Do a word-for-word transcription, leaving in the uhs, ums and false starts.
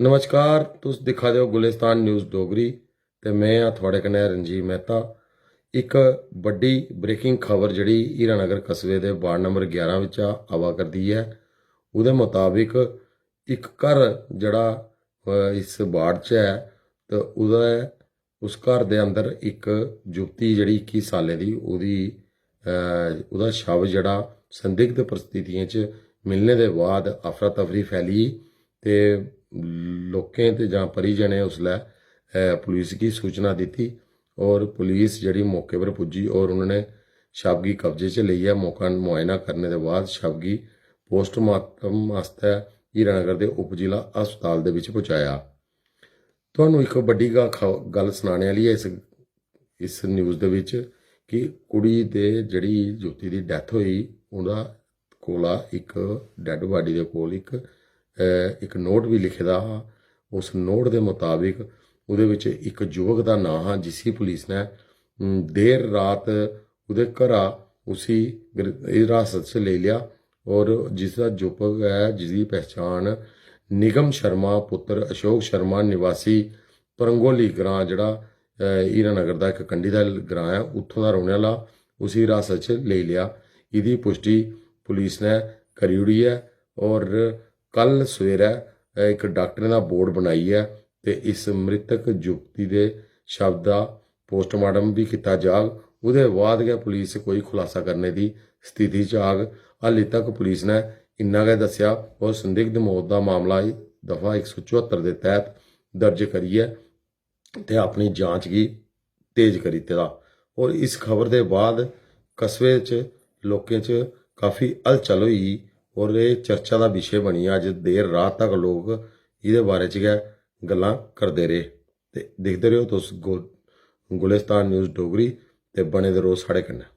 नमस्कार, तुस दिक्खा दे ओ गुलिस्तान न्यूज़ डोगरी ते में आं थुआढ़े कन्नै रंजीव मेहता। इक बड्डी ब्रेकिंग खबर जेह्ड़ी हीरानगर कस्बे दे वार्ड नंबर ग्यारह बिच्चा आवा करदी ऐ। ओह्दे मताबक इक घर जेह्ड़ा, अ, इस वार्ड च ऐ ते ओह्दा, उस घर दे अंदर इक युवती जेह्ड़ी इक्की साल्लें दी, ओह्दी, अ, ओह्दा शव जेह्ड़ा संदिग्ध परिस्थितियें च मिलने दे बाद अफरा तफरी फैली ते लोकें ते जां परिजनें उसलै, अ, पुलिस गी सूचना दित्ती और पुलिस जेह्ड़ी मौके पर पुज्जी और उन्होंने शव गी कब्जे च लेइयै मौका मुआयना करने दे बाद शव गी पोस्टमार्टम आस्तै हीरानगर दे उपजिला अस्पताल दे बिच पहुंचाया। तुहानू इक बड्डी ग-, ख-, गल्ल सनाने आह्ली ऐ इस, इस न्यूज़ दे बिच कि कुड़ी दे जेह्ड़ी युवती दी डैथ होई, ओह्दा कोला इक डैड बाडी दे कोल इक, अ, इक नोट बी लिखे दा हा। उस नोट दे मताबक ओह्दे बिच इक युवक दा नांऽ हा जिसी पुलिस ने, उम, देर रात ओह्दे घरा उसी गर-, हिरासत च लेई लेआ और जिसदा युवक ऐ जिसदी पहचान निगम शर्मा पुत्र अशोक शर्मा निवासी परंगोली ग्रां जेह्ड़ा, अ, हीरानगर दा इक कंढी दा ग्रां ऐ, उत्थूं दा रौह्ने आह्ला, उसी हिरासत च लेई लेआ। एह्दी पुश्टी पुलिस ने करी ओड़ी ऐ और कल सवेरै, अ, इक डाक्टरें दा बोर्ड बनाइयै ते इस मृतक युवती दे शव दा पोस्टमार्टम बी कीता जाग। ओह्दे बाद गै पुलिस कोई खुलासा करने दी स्थिति च आग। हाली तक पुलिस ने इन्ना गै दस्सेआ और संदिग्ध मौत दा मामला दफा इक सौ चौहत्तर दे तैह्त दर्ज करियै ते अपनी जांच गी तेज करी दित्ते दा। और इस खबर दे बाद कस्बे च लोकें च काफी हलचल होई गेई और एह् चर्चा दा विशे बनी गेआ। अज्ज देर रात तक लोक एह्दे बारे च गै गल्लां करदे रेह्। ते दिखदे रेहो तुस गु-, गुलिस्तान न्यूज़ डोगरी ते बने दे र'वो साढ़े कन्नै।